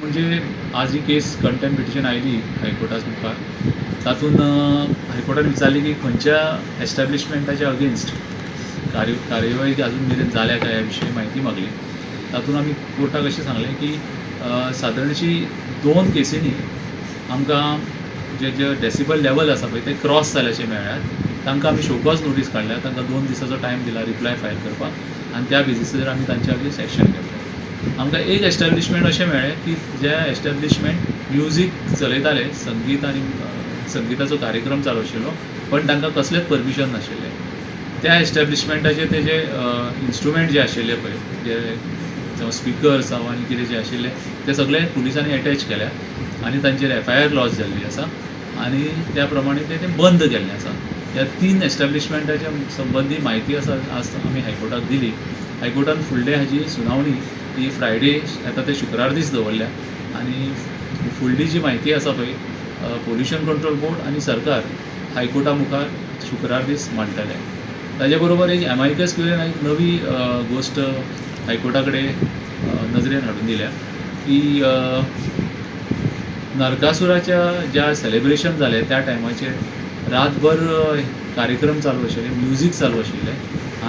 म्हणजे आज ही केस contempt petition आयली हायकोर्टा मुखार, तातूंत हायकोर्टान विचारली की खंयच्या एस्टेब्लिशमेंटाच्या अगेन्स्ट कार्यवाही अजून मेरेन जाल्या काय ह्या विशयी म्हायती मागली. तातूंत आमी कोर्टाक अशें सांगलें की सादारणशी दोन केसींनी आमकां जे जे डेसिबल लेवल आसा पळय ते क्रॉस जाल्याचे मेळ्ळ्यात. तांकां आमी शोकॉज नोटीस काडल्या, तांकां 2 दिसाचो टायम दिला रिप्लाय फायल करपाक आनी त्या बेजिसाचेर आमी तांच्या अगेन्स्ट एक्शन घेतले. आमकां एक एस्टेब्लिशमेंट अशें मेळ्ळें की जे एस्टेब्लिशमेंट म्युजीक चलयताले, संगीत आनी संगिताचो कार्यक्रम चालू आशिल्लो, पण तांकां कसलेंच परमिशन नाशिल्लें. त्या एस्टेब्लिशमेंटाचे तेजे इन्स्ट्रुमेंट जे आशिल्ले पळय, जे जावं स्पिकर्स जावं आनी कितें जे आशिल्ले, ते सगळे पुलिसांनी एटॅच केल्या आनी तांचेर एफआयआर लॉज जाल्ली आसा आनी त्या प्रमाणे ते ते बंद केल्ले आसा. ह्या तीन एस्टेब्लिशमेंटाच्या संबंदी म्हायती आसा आज आमी हायकोर्टाक दिली. हायकोर्टान फुडले हाजी सुनावणी ही फ्रायडे येता ते शुक्रार दीस दवरल्या आनी फुडली जी म्हायती आसा पळय, पोल्युशन कंट्रोल बोर्ड आनी सरकार हायकोर्टा मुखार शुक्रार दीस मांडटले. ताजे बरोबर एक एमायकस क्युरेन एक नवी गोश्ट हायकोर्टा कडेन नजरेन हाडून दिल्या की नरकासुराच्या ज्या सेलिब्रेशन जालें त्या टायमाचेर रातभर कार्यक्रम चालू आशिल्ले, म्युजीक चालू आशिल्लें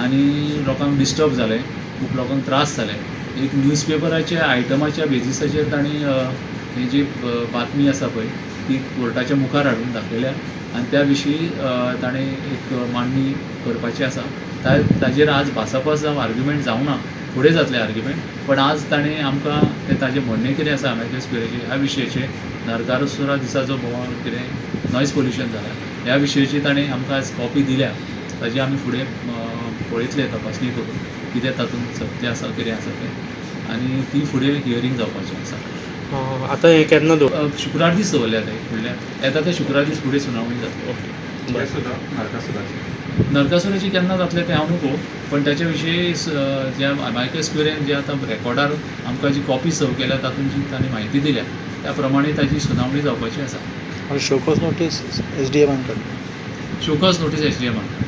आनी लोकांक डिस्टर्ब जालें, खूब लोकांक त्रास जाले. एक न्यूजपेपराच्या आयटमाच्या बेजिसाचेर तांणी ही जी बातमी आसा पळय ती कोर्टाच्या मुखार हाडून दाखयल्या आनी त्या विशीं ताणें एक मांडणी करपाची आसा. ताजेर आज भासाभास जावं आर्ग्युमेंट जावना, फुडें जातलें आर्ग्युमेंट, पण आज ताणें आमकां तें ताजें म्हणणें कितें आसा अमेकस क्युरेचें ह्या विशयाचें, नरकासुरा दिसा जो बोवाळ कितें नॉयज पोल्युशन जाला ह्या विशयाची ताणें आमकां आज कॉपी दिल्या. ताजी आमी फुडें पळयतले तपासणी करून कितें तातूंत सत्य आसा, कितें आसा तें, आनी ती फुडें हियरींग जावपाचें आसा. आतां हें केन्ना दवर शुक्रार दीस दवरल्या ते, फुडल्या येता ते शुक्रार दीस फुडें सुनावणी जातली. ओके. हे सुद्दां नरकासुराचे नरकासुराची केन्ना जातलें तें हांव नको, पण त्याच्या विशीं ज्या अमायकस क्युरेन जे आतां रेकॉर्डार आमकां जी कॉपी सर्व केल्या तातूंत जी तांणी म्हायती दिल्या त्या प्रमाणे ताजी सुनावणी जावपाची आसा. आणि show cause notice एसडीएमान काडली. Show cause notice एसडीएमान.